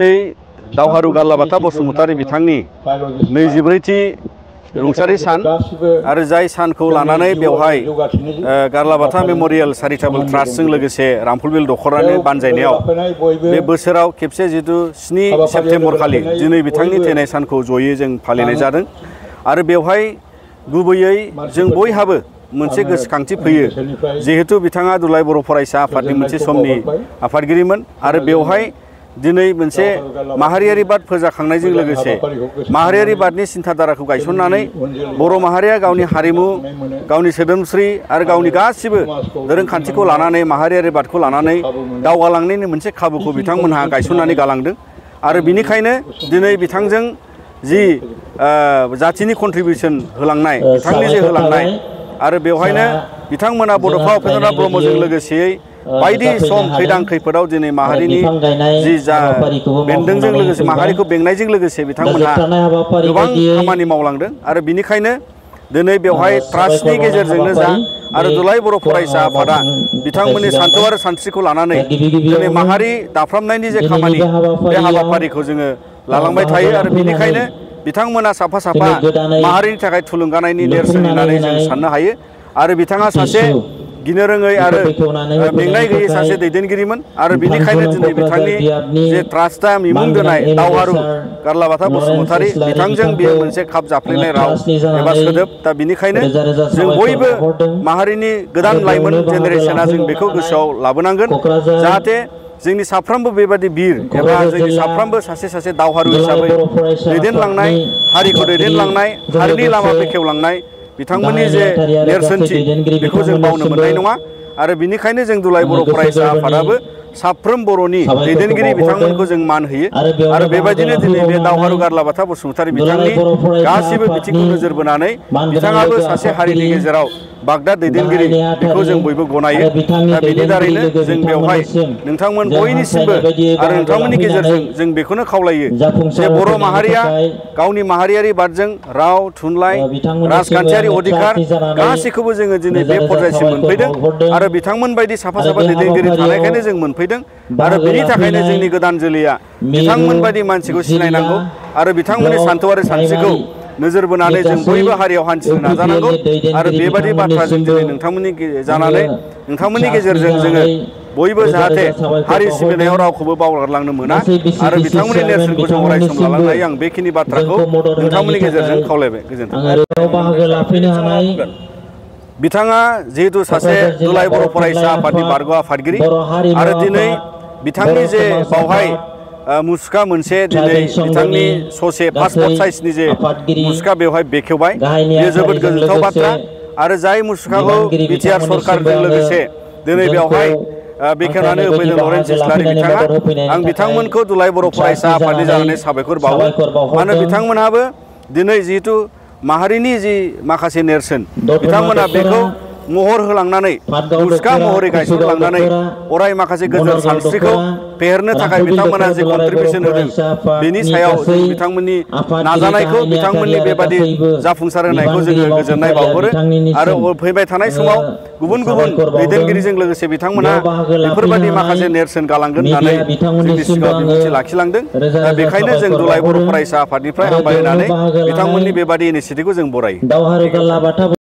दावहारु गारलाबाथा बसुमतारी बिथांनि 24थि रुंसारि सान आरो जाय सानखौ लानानै बेवहाय गारलाबाथा मेमरियेल चेरिटेबल ट्रास्टजों लोगोसे रामफलबिल दख'रानि बानजायनायाव बे बोसोराव खेबसे जितु 7 सेप्तेम्बर खालि दिनै बिथांनि थैनाय सानखौ जयै जों फालिनाय जादों आरो बेवहाय गुबैयै जों बयहाबो मोनसे गोसोखांथि फैयो जिहेतु बिथाङा दुलाराय बर' फरायसा आफादनि मोनसे समनि आफादगिरिमोन आरो बेवहाय दिनै मोनसे माहारियारिबाद फोजाखांनायजों लोगोसे माहारियारिबादनि सिन्थाधाराखौ गायसननानै बर' माहारिया गावनि हारिमु गावनि सोदोमस्रि आरो गावनि गासिबो दोरोंखान्थिखौ लानानै माहारियारिबादखौ लानानै दावगालांनायनि मोनसे खाबुखौ बिथांमोनहा गायसननानै गालांदों आरो बिनिखायनो दिनै बिथांजों जि जाथिनि कन्ट्रिबिउसन होलांनाय बिथांनि जे होलांनाय आरो बेवहायनो बिथांमोना बड'फा उपेन्द्र नाथ ब्रह्मजों लोगोसेयै बायदि सम खैदां खैफोदाव दिनै माहारिनि जि जा बेन्दोंजों लोगोसे माहारिखौ बेंनायजों लोगोसे बिथांमोनहा गोबां खामानि मावलांदों आरो बिनिखायनो दिनै बेवहाय ट्रास्टनि गेजेरजोंनो जा आरो दुलाराय बर' फरायसा आफादा बिथांमोननि सान्थौ आरो सानस्रिखौ लानानै दिनै माहारि दाफ्रामनायनि जे खामानि बे हाबाफारिखौ जोङो लालांबाय थायो आरो बिनिखायनो बिथांमोना साफा साफा माहारिनि थाखाय थुलुंगानायनि नेरसोन होननानै जों साननो हायो आरो बिथाङा सासे गिनो रोङै आरो मेंनाय गैयै सासे दैदेनगिरिमोन आरो बिनिखायनो दिनै बिथांनि जे ट्रास्टआ बिमुं दोननाय दावहारु गारलाबाथा बसुमतारी बिथांजों बेयो मोनसे खाब जाफ्लेनाय राव एबा सोदोब दा बिनिखायनो जों बयबो माहारिनि गोदान लाइमोन जेनेरेसना जों बेखौ गोसोआव लाबोनांगोन जाहाथे जोंनि साफ्रोमबो बेबादि बिर एबा जोंनि साफ्रोमबो सासे दावहारु हिसाबै दैदेनलांनाय हारिखौ दैदेनलांनाय हारिनि लामा बेखेवलांनाय बिथांमोननि जे नेरसोनथि बेखौ जों बावनो मोननाय नङा आरो बिनिखायनो जों दुलाराय बर' फरायसा आफादाबो साफ्रोम बर'नि दैदेनगिरि बिथांमोनखौ जों मान होयो आरो बेबायदिनो दिनै बे दावहारु गारलाबाथा बसुमतारी बिथांनि गासिबो बिथिंखौ नोजोर बोनानै बिथाङाबो सासे हारिनि गेजेराव बागदा दैदेनगिरि बेखौ जों बयबो गनायो दा बेनि दारैनो जों बेवहाय नोंथांमोन बयनिसिमबो आरो नोंथांमोननि गेजेरजों जों बेखौनो खावलायो जे बर' माहारिया गावनि माहारियारि बादजों राव थुनलाइ राजखान्थियारि अधिकार गासैखौबो जोङो दिनै बे पर्यायसिम मोनफैदों आरो बिथांमोन बायदि साफा दैदेनगिरि थानायखायनो जों मोनफैदों आरो बेनि थाखायनो जोंनि गोदान जोलैया बिथांमोन बायदि मानसिखौ सिनायनांगौ आरो बिथांमोननि सान्थौ आरो सानस्रिखौ नोजोर बोनानै जों बयबो हारियाव हान्थिनो नाजानांगौ आरो बेबादि बाथ्राजों दिनै नोंथांमोननि जानानै नोंथांमोननि गेजेरजों जोङो बयबो जाहाथे हारि सिबिनायाव रावखौबो बावगारलांनो मोना आरो बिथांमोननि नेरसोनखौ जों अराय सम लालांनो हायो आं बेखिनि बाथ्राखौ नोंथांमोननि गेजेरजों खावलायबाय गोजोन्थों। बिथाङा जिहेतु सासे दुलाराय बर' फरायसा आफादनि बारग' आफादगिरि आरो दिनै बिथांनि जे बावहाय मुसुखा मोनसे दिनै बिथांनि ससे पासपर्ट साइजनि जे मुसुखा बेवहाय बेखेवबाय बेयो जोबोद गोजोनथाव बाथ्रा आरो जाय मुसुखाखौ बिटिआर सरकारजों लोगोसे दिनै बेवहाय बेखेवनानै होफैदों लरेन्स इस्लारि बिथाङा आं बिथांमोनखौ दुलाराय बर' फरायसा आफादनि जानानै साबायखर बावो मानो बिथांमोनहाबो दिनै जिहेतु माहारिनि जि माखासे नेरसोन बिथांमोना बेखौ महर होलांनानै मुसुखा महरै गायसनलांनानै अराय माखासे गोजोन सानस्रिखौ फेहेरनो थाखाय बिथांमोना जे कन्ट्रिबिउसन होदों बेनि सायाव जों बिथांमोननि नाजानायखौ बिथांमोननि बेबादि जाफुंसार होनायखौ जोङो गोजोननाय बावहरो आरो फैबाय थानाय समाव गुबुन दैदेनगिरिजों लोगोसे बिथांमोनहा बेफोरबायदि माखासे नेरसोन गालांगोन होननानै जोंनि सिगाङाव बिबुंथि लाखिलांदों दा बेखायनो जों दुलाराय बर' फरायसा आफादनिफ्राय हामबाय होनानै बिथांमोननि बेबादि इनिसियेटिभखौ जों बरायो।